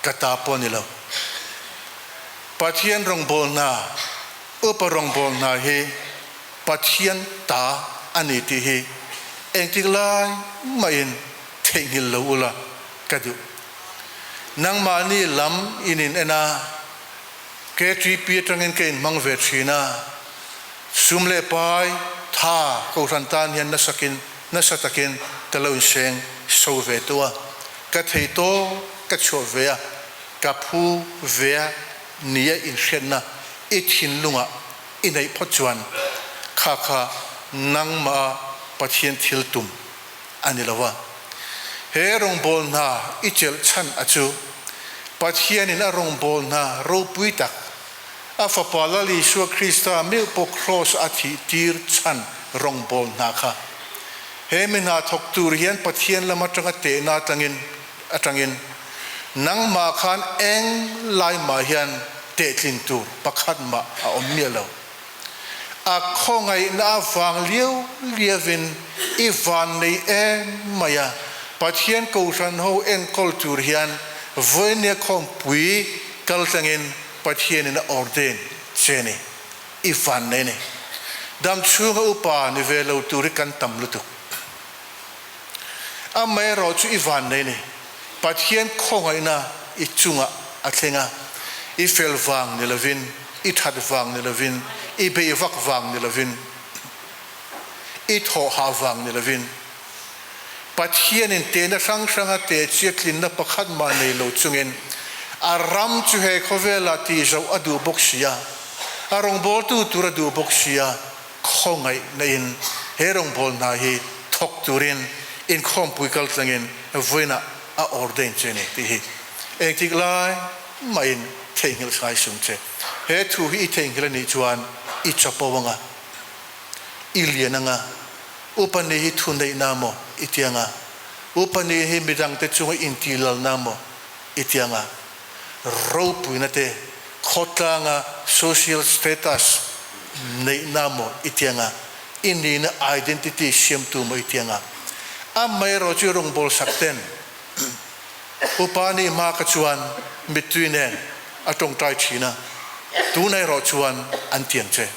[SPEAKER 8] ka ta pawh a ni lo. Pathian rawngbâwl hna, upa rawngbâwl hna hi Pathian ta a ni tih hi engtik lai mahin theihnghilh lo ula ka duh. Nangmahni lam in in en a. KTP atangin ka inhmang ve thin a, sum leh pai tha Kohhran tan hian nasakin nasa takin ka lo inseng so ve tawh a, ka thei tawk ka chhuah ve a, ka phu ve a. nia inhriatna i thinlungah i neih phawt chuan kha kha nangmah a Pathian thil tum a ni lo a. He rawngbâwl hna i chelh chhan a chu Pathianin a rawngbâwl hna ropui tak, a Fapa Lal Isua Krista meuh pawh kraws a thih tir chhan rawngbâwl hna kha. He mi hna thawk tur hian Pathian lam atanga tehna tlangin atangin nangmah khan eng lai mah hian tehtlin tur pakhat mah a awm miah lo. A khawngaihna avang liau liauin i van nei em mai a, Pathian Kohhran ho enkawl tur hian vawinia khawmpui kal tlangin Pathianin a ordain che ni. I van nei ni. Dam chhunga upa ni ve lo tur hi kan tam lutuk. Amaherawh chu i van nei ni. Pathian khawngaihna i chungah a thleng a, i fel vang ni lovin, i that vang ni lovin, i bei vak vang ni lovin, i thawh hah vang ni lovin, Pathianin tehna hrang hranga teh chia tlinna pakhat mah nei lo chungin a ram chu he khawvelah tih zoh a duh bawk si a, a rawngbawltu tur a duh bawk si a, khawngaihna in he rawngbâwl hna hi thawk turin inkhawmpui kal tlangin vawiinah a ordain che ni tih hi engtik lai mahin theihnghilh hrai sung che. He thu hi i theihnghilh a nih chuan i chapo anga, i lian anga, upa ni hi thu neihna maw i ti anga, upa ni hi midangte chunga intihlalna maw i ti anga, ropuina te, khawtlanga social status neihna maw i ti anga, i nihna identity siamtu maw i ti anga. Amaherawh chu rawngbâwl sak ten upa nih hma kha chuan mittui nen a tawngtai thin a, tunah erawh chuan an tiang che.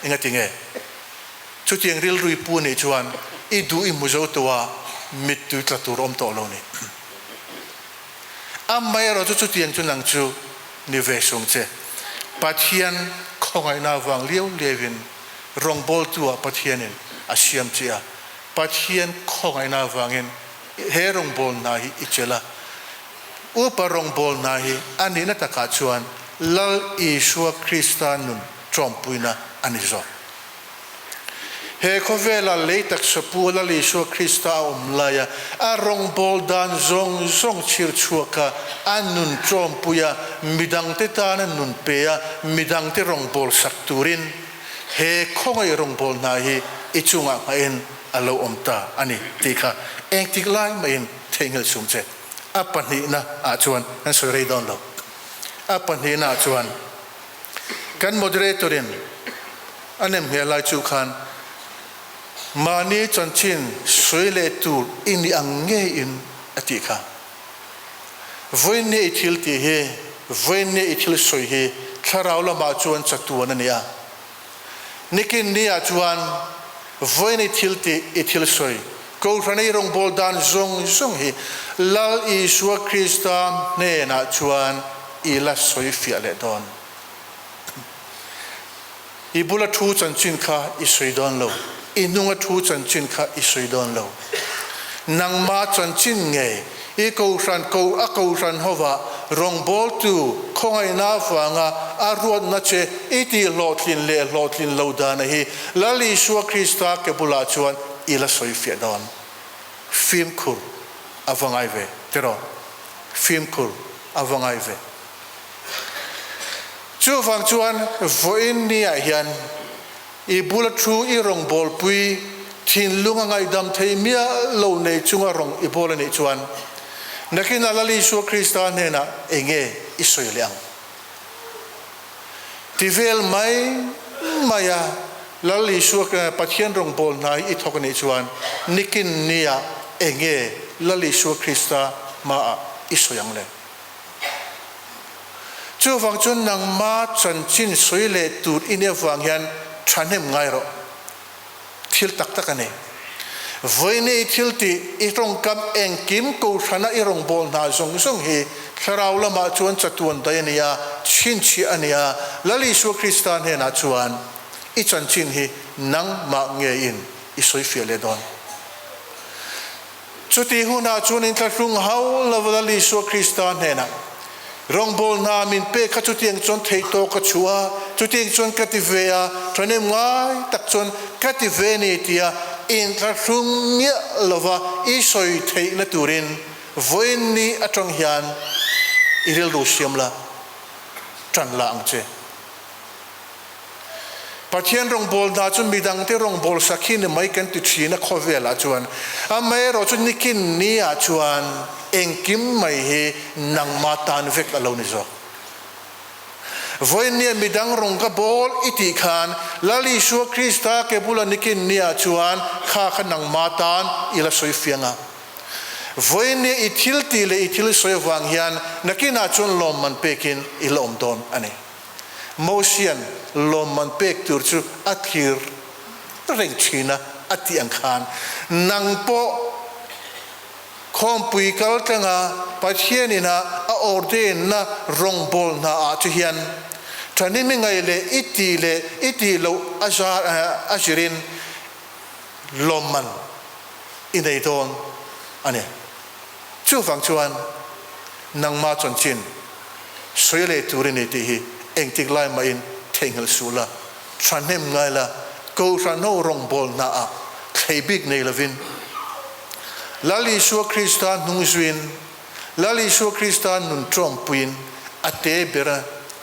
[SPEAKER 8] Engati nge? Chutiang rilrui pu nih chuan i duh i hmu zo tawh a, mittui tla tur awm tawh lo ni. Amaherawh chu chutiang chu nang chu ni ve sung che. Pathian khawngaihna avang liau liauin rawngbawltu ah Pathianin a siam che a, Pathian khawngaihna avangin he rawngbawlna hi i chelh a. Upa rawngbawlna hi a nihna takah chuan Lal Isua Krista nun ṭawmpuina a ni zawk. He khawvela lei taksa pu Lal Isua Krista a awm laia a rawngbâwl dan zawng zawng chhir chhuaka a nun ṭawmpuia midangte tana nun pe a midangte rawngbâwl sak turin he khawngaih rawngbâwl hna hi i chungah nghahin a lo awm ta a ni tih kha engtik lai mahin theihnghilh sum che. A pahnihna ah chuan kan sawi rei dawn lo. A pahnihna ah chuan. Kan moderator in a nem hmel lai chu khan mahni chanchin sawi leh tur i ni ang ngei in a tih kha. Vawiinne i thil tih hi, vawiinne i thil sawi hi thlarau lamah chuan chatuan a ni a. Nikin ni ah chuan vawiin i thil tih, i thil sawi, Kohhran i rawngbâwl dan zawng zawng hi Lal Isua Krista hnênah chuan i la sawi fiah leh dâwn. I bula thu chanchin kha i sawi dâwn lo, i hnunga thu chanchin kha i sawi dâwn lo. Nangmah chanchin ngei i Kohhran ko a Kohhran hova rawngbâwltu khawngaihna avânga a ruatna che i tihhlawhtlin leh hlawhtlin lo dâna hi Lal Isua Krista ke bulah chuan I la sawi fiah dawn. Fimkhur a va ngai ve tiraw? Fimkhur a va ngai ve. Chuvang chuan vawiin niah hian i bula thu i rawngbawlpui thinlung a ngaihdam thei miah lo nei chunga rawng i bawl a nih chuan nakinah Lal Isua Krista hnenah enge i sawi leh ang? Ti vel mai mai a, Lal Isua Pathian rawngbâwl hna hi i thawk a nih chuan nikin nia enge Lal Isua Krista hmaah i sawi ang le? Chuvang chuan nangma chanchin sawi leh tur i nih avang hian thahnem ngai rawh. Thil tak tak a ni. Vawiin i thil tih, i tawngkam engkim Kohhrana i rawngbâwl hna zawng zawng hi Thlarau lamah chuan chatuan daih a ni a, chhinchhiah a ni a, Lal Isua Krista hnenah chuan i chanchin hi nangmah ngeiin i sawifiah leh dawn. Chutih hunah chuan inthlahrung hauh lova Lal Isua Krista hnenah. Rawngbâwl hna min pek kha chutiang chuan theih tawh ka chhuah a, chutiang chuan ka ti ve a, ṭhahnem ngai tak chuan ka ti ve ni tia inthlahrung miah lova i sawi theihna turin vawiin ni aṭang hian i rilru siam la, ṭan la ang che. Pathian rawngbâwl hna chu midangte rawngbâwl sak hi ni mai kan ti ṭhin a khawvelah chuan. Amaherawhchu nikin niah chuan engkim mai hi nangmah tan vek a lo ni zawk. Vawiinnia midang rawng ka bâwl i tih khan Lal Isua Krista ke bula nikin niah chuan kha kha nangmah tan i la sawi fiang a. Vawiinnia i thil tih leh i thil sawi avang hian nakinah chuan lawmman pekin i la awm dawn a ni. Mosian lawmman pek tur chu a thlir reng thin a, a tih ang khan nang pawh khawmpui kal tlanga Pathianin a a ordain na rawngbâwl hna ah chu hian ṭhahnem i ngaih leh i tih leh i tih loh a zar a zirin lawmman i nei dawn a ni. Chuvang chuan nangmah chanchin sawi leh tur i nei tih hi engtik lai mahin theihnghilh suh la, thahnem ngai la, Kohhran ho rawngbâwl hnaah thlei bik nei lovin Lal Isua Krista hnung zuiin, Lal Isua Krista nun ṭawngpuiin a te ber a,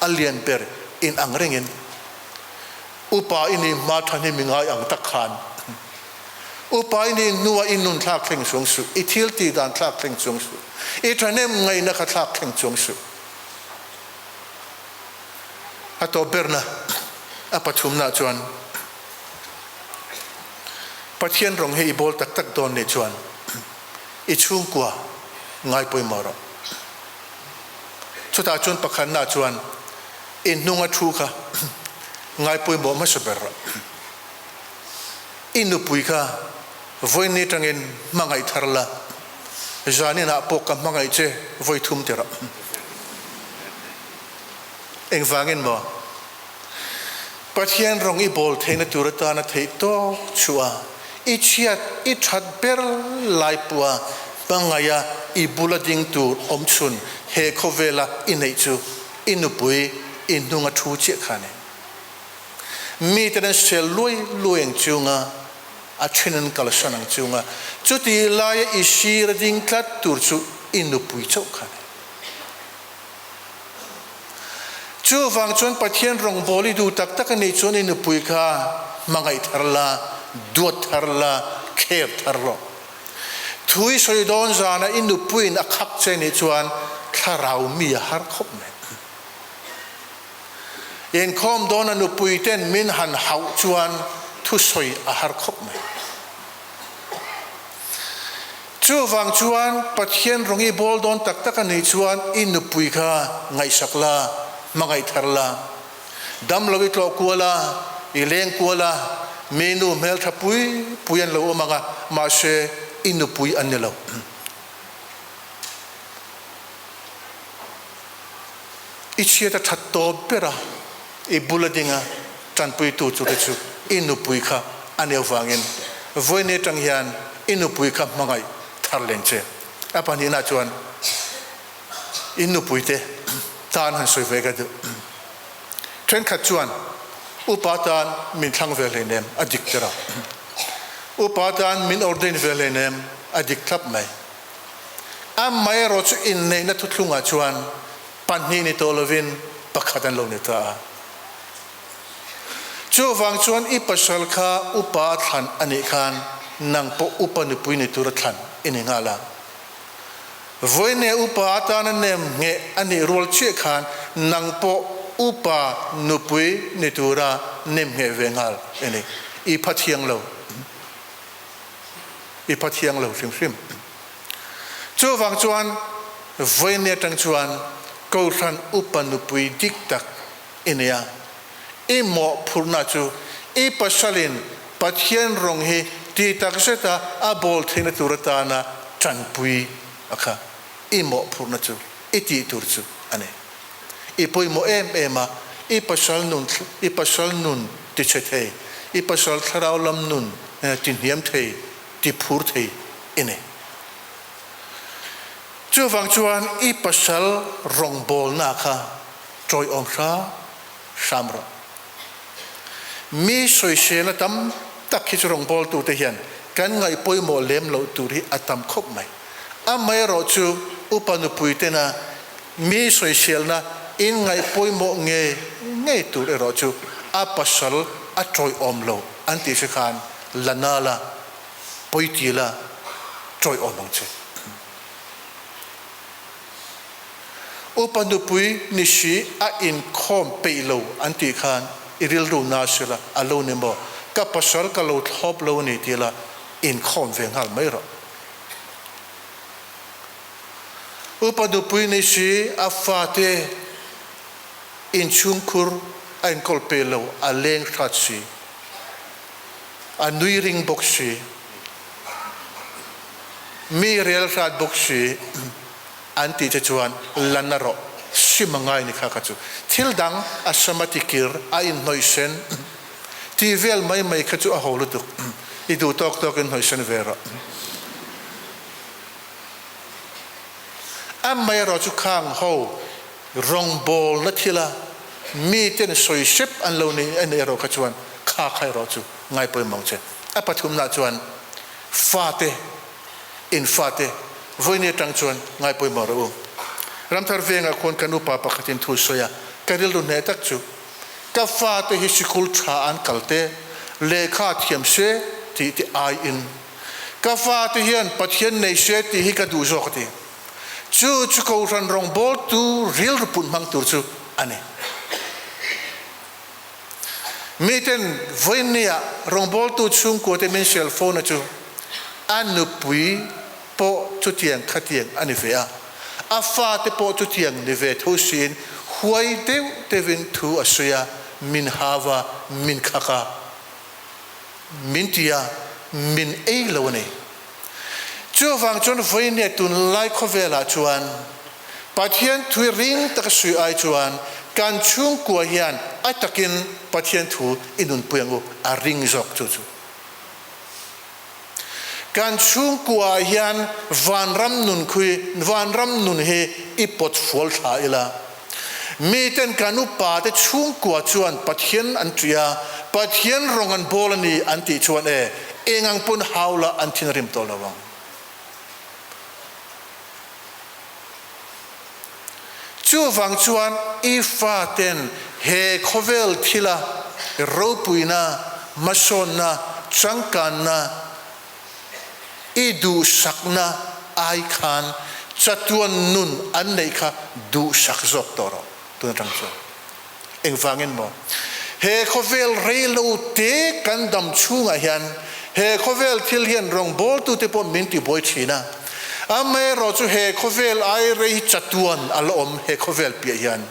[SPEAKER 8] a lian ber in ang rengin upa i nih hma thahnem i ngai ang tak khan Upa i nih hnuah i nun thlak thleng chuang suh, i thil tih dan thlak thleng chuang suh, i thahnem ngaihna kha thlak thleng chuang suh. A tawp berna a pathumna chuan Pathian rawng hi i bawl tak tak dawn nih chuan i chhungkua ngai pawimawh rawh. Chutah chuan pakhatna chuan i hnunga thu kha ngai pawimawh hmasa ber rawh. I nupui kha vawiin atangin hmangaih thar la, zaninah pawh ka hmangaih che vawi thum tirh. Engvangin maw? Pathian rawng i bawl theihna tur atana theih tawk chhuah a, i chhiat i that ber lai pawha hmangaiha i bula ding tur awm chhun he khawvela i neih chu i nupui i hnunga thu chiah kha a ni. Miten an sel luai luai ang chunga, a then an kalsan ang chunga, chutih laia i sir a ding tlat tur chu i nupui chauh kha a ni. Chuvang chuan Pathian rawngbâwl i duh tak tak a nih chuan i nupui kha hmangaih thar la, duat thar la, kher thar rawh. Thu i sawi dawn zana i nupuiin a khak che nih chuan thlarau mi a har khawp mai. Inkhawm dawna nupui ten min han hauh chuan thusawi a har khawp mai. Chuvang chuan Pathian rawng i bawl dawn tak tak a nih chuan i nupui kha ngaihsak la, hmangaih thar la. Dam lo i tlawh kual a, i leng kual a, mi nu hmeltha pui pui an lo awm ang a, mahse i nupui an ni lo. I chhiat a that tawp ber a, i bula dinga tanpuitu chu te chu i nupui kha a nih avangin vawiin atang hian i nupui kha hmangaih thar leng che. A pahnihna chuan i nupuite tan han sawi ve ka duh. Thenkhat chuan upa tan min thlang ve hleinem a dik ber a, upa tan min ordain ve hleinem a dik thlap mai. Amaherawh chu inneihna thuthlungah chuan pahnih ni tawh lovin pakhat an lo ni ta a. Chuvang chuan i pasal kha upa a thlan a nih khan nang pawh upa nupui ni tura thlan i ni nghal a. Vawiine upa atana nem ngheh a nih rual chiah khan nang pawh upa nupui ni tura nem ngheh ve nghal i ni. I pha thiang lo. I pha thiang lo hrim hrim. Chuvang chuan vawiin atang chuan Kohhran upa nupui dik tak i nei a, i mawhphurhna chu i pasalin Pathian rawng hi ti tak zeta a bawl theihna tur atana tanpui a kha i mawhphurhna chu i tih tur chu a ni. I pawimawh em em a, i pasal nun i pasal nun tichhe thei, i pasal thlarau lam nun tihniam thei, tiphur thei i ni. Chuvang chuan i pasal rawngbawlna kha ṭawiawm hram hram rawh. Mi sawiselna tam tak hi chu rawngbawltute hian kan ngaih pawimawh lem loh tur hi a tam khawp mai. Amaherawhchu upa nupui tena mi sawiselna in ngaih pawimawh ngei ngei tur erawh chu a pasal a ṭawiawm lo an tih hre khan la nala pawi la ṭawiawm ang che. Upa nupui ni si a inkhawm peih lo an tih khan i rilru na sela a lo ni maw? Ka pasal ka lo thlawp lo a ni ti la inkhawm ve nghal mai rawh. Upa nupui ni si a fate inchhungkhur a inkawl pe lo a leng hrat si, a nui ring bawk si, mi rel hrat bawk si. An tih te chuan la na rawh sim a ngai ni kha kha chu thil dang a sama ti kir a in hnawih sen tih vel mai mai kha chu a ho lutuk i duh tawk tawk in hnawih sen ve rawh. A mai erawh chu khang ho rawngbawl na thil a mi ten sawi sep an lo nei a erawh kha chuan kha kha erawh chu ngai pawimawh che. A pathumna chuan fate In fate, vawiin atang chuan ngai pawimawh rawh u. Ramthar vengah khuan ka nupa pakhatin thu sawi a, ka rilru hneh tak chu, ka fate hi sikul tha an kal te, lehkha thiam se tih te aiin, ka fate hian Pathian nei se tih hi ka duh zawk a ti. Chu chu Kohhran rawngbawltu rilru put hmang tur chu a ni. Miten vawiinnia rawngbawltu chhungkuate min sel fona chu a nupui pawh chutiang khatiang a ni ve a, a fate pawh chutiang ni ve tho siin huai deuh deuhin thu a sawi a, min hau a, min khak a, min ti a, min ei lo a ni. Chuvang chuan vawiinnia tunlai khawvelah chuan Pathian thu ring taka sui ai chuan kan chhungkua hian a takin Pathian thu i nunpui ang u, a ring zawk chu chu. Kan chhungkua hian vanram nun khui, vanram nun hi i pawt fual thla ila. Miten kan upa te chhungkua chuan Pathian an ṭih a, Pathian rawng an bawl a ni an tih chuan e, eng ang pawn hau la an thinrim tawh lo ang. Chuvang chuan i faten he khawvel thila ropuina, hmasawnna, changkanna, i duhsakna ai khan chatuan nun an neih kha duhsak zawk tawh rawh tun atang chuan. Engvangin maw? He khawvel rei lo te kan dam chhungah hian he khawvel thil hian rawngbawltute pawh min tibuai thin a. Amaherawh chu he khawvel ai rei hi chatuan a la awm he khawvel piah hian.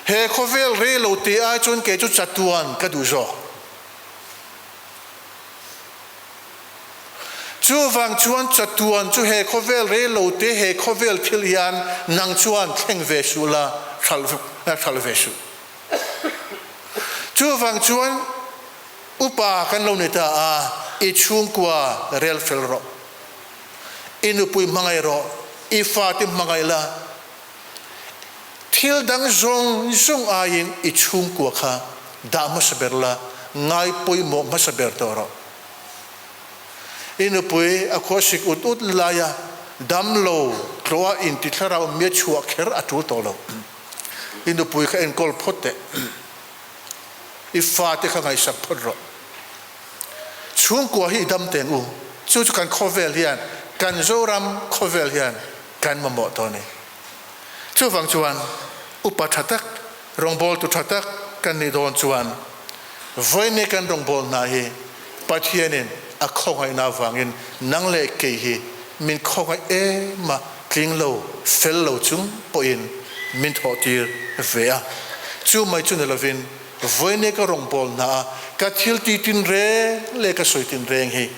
[SPEAKER 8] He khawvel rei lo te ai chuan kei chu chatuan ka duh zawk. Chuvang chuan chatuan chu he khawvel rei lo te he khawvel thil hian nang chuan thleng ve suh la, hralh ve suh. Chuvang chuan upa kan lo ni ta a, i chhungkua rel fel rawh, i nupui hmangaih rawh, i fate hmangaih la, Thil dang zawng zawng aiin i chhungkua kha dah hmasa ber la, ngai pawimawh hmasa ber tawh rawh. I nupui a khuasik ut ut laia damlo tlawha inti thlarau mia chhuah kher a tul tawh lo. I nupui kha enkawl phawt teh. I fate kha ngaihsak phawt rawh. Chhungkua hi i dam teng u. Chu chu kan khawvel hian, kan Zoram khawvel hian kan mamawh tawh a ni. Chuvang chuan upa tha tak, rawngbawltu tha tak kan nih dawn chuan vawiin kan rawngbâwl hna hi Pathianin a khawngaihna avangin nang leh kei hi min khawngaih em a, tling lo, fel lo chung pawhin min thawhtir ve a. Chu mai chu ni lovin vawiin ka rawngbâwl hna a ka thil ti tinreng leh ka sawi tinreng hi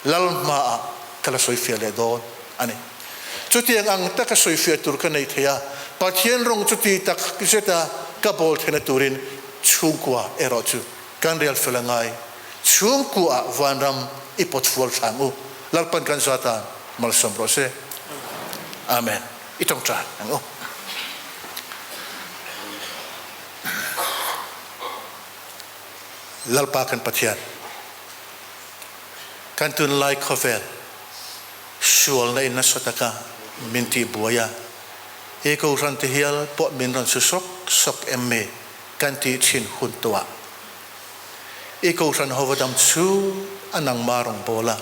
[SPEAKER 8] Lal hmaah ka la sawifiah leh dawn a ni. Chutiang ang taka sawifiah tur ka nei thei a, Pathian rawng chuti tak zeta ka bawl theihna turin chhungkua erawh chu kan rel fel a ngai. Chhungkuaah vanram i pawt fual thlang u. Lalpan kan zat a. Malsawm rawh se. Amen. I tawngtai ang u. Lalpa kan Pathian, kan tunlai khawvel sualna in nasa taka min tihbuai a, i Kohhran te hial pawh min rawn su sawk sawk em mi kan tih thin hun tawh ah i Kohhran hova dam chu a nangma rawngbawla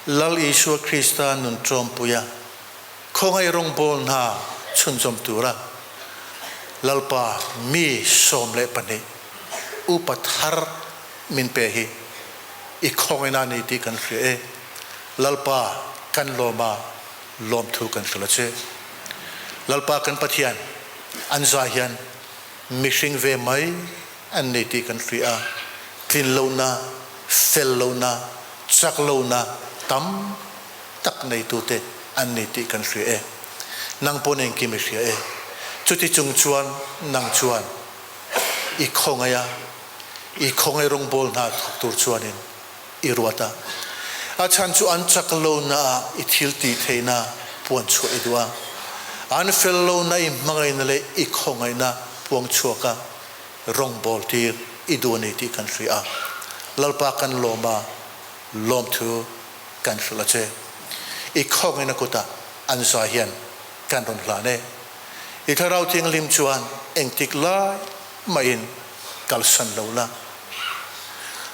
[SPEAKER 8] Lal Isua Krista nun tlawmpuia khawngaih rawngbâwl hna chhunzawm tûra Lalpa mi 12 upa thar min pe hi i khawngaihna a ni tih kan hria e. Lalpa kan lâwm a, lâwmthu kan hrilh a che. Lalpa kan Pathian, an zai hian mihring ve mai an ni tih kan hria a, tlin lohna, fel lohna, chak lohna tam tak neitute an ni tih kan hria e. Nang pawh engkim i hria e. Chuti chung chuan nang chuan i khawngaih a, i khawngaih rawngbawl hna thawk tur chuanin i ruat a. A chhan chu an chak lohna ah i thil tih theihna puan chhuah i duh a. An fel lohna i hmangaihna leh i khawngaihna puang chhuak a rawngbawl tir i duh a ni tih kan hria a. Lalpa kan lawm a, lawmthu kan hrilh a che. I khawngaihna kutah an zai hian kan rawn hlan e. I thlarau thianghlim chuan engtik lai mahin kalsan lo la.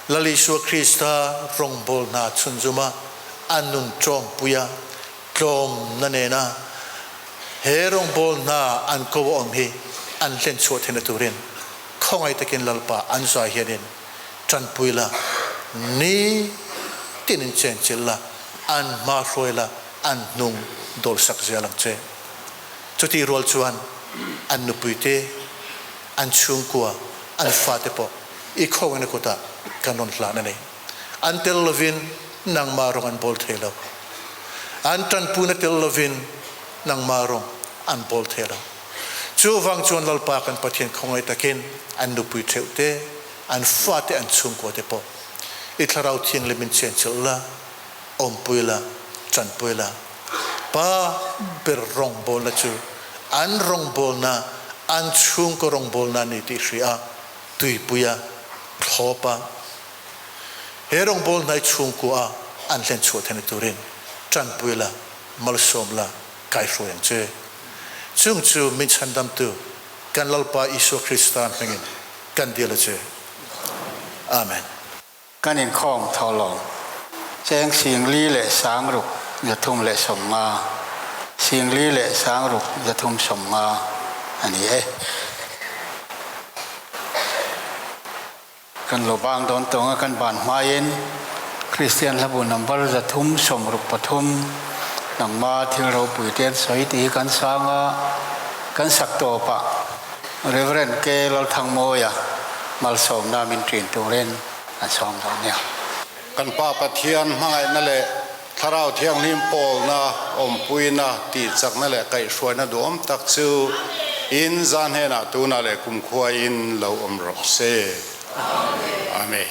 [SPEAKER 8] Lal Isua Krista rawngbâwl hna chhunzuma a nun tlawmpuia tlawmna nena he rawngbâwl hna an ko a awm hi an hlen chhuah theihna turin khawngaih takin Lalpa an zai hianin ṭanpui la, ni tinin chenchilh la, an hma hruai la, an hnung dawlsak zel ang che. Chutih rual chuan an nupuite, an chhungkua, an fate pawh i khawngin a kutah kan rawn hlan a ni. An tel lovin nangmah rawng an bawl thei lo. An ṭanpuina tel lovin nangmah rawng an bawl thei lo. Chuvang chuan Lalpa kan Pathian khawngaih takin an nupui theuh te, an fate, an chhungkua te pawh i Thlarau Thianghlim in chenchilh la, awmpui la, tanpui la. Pa ber rawngbawlna chu an rawngbawlna, an chhungkaw rawngbawlna a ni tih hria a, tuipui a, thlawp a, he rawngbawlna i chhungkua a an hlen chhuah theihna turin tanpui la, malsawm la, kaihruai ang che. Chung chu min chhandamtu kan Lalpa Isua Krista hmingin kan dil a che. Amen.
[SPEAKER 5] Kan inkhawm thaw lo. Cheng 4650, 4650 a ni e. Kan lo bang dawn tawng a kan ban hmain Kristian hlabu number 363 nangma thil ropui te an sawi tih hi kan sang a, kan sak tawpah Rev. K. Lalthangmawia malsawmna min ṭin turin an sawm dawn nia.
[SPEAKER 9] Kan Pa Pathian hmangaihna leh Thlarau Thianghlim pawlna, awmpuina, tihchakna leh kaihhruaina duhawm tak chu in za hnenah tunah leh kumkhua in lo awm rawh se. Amen.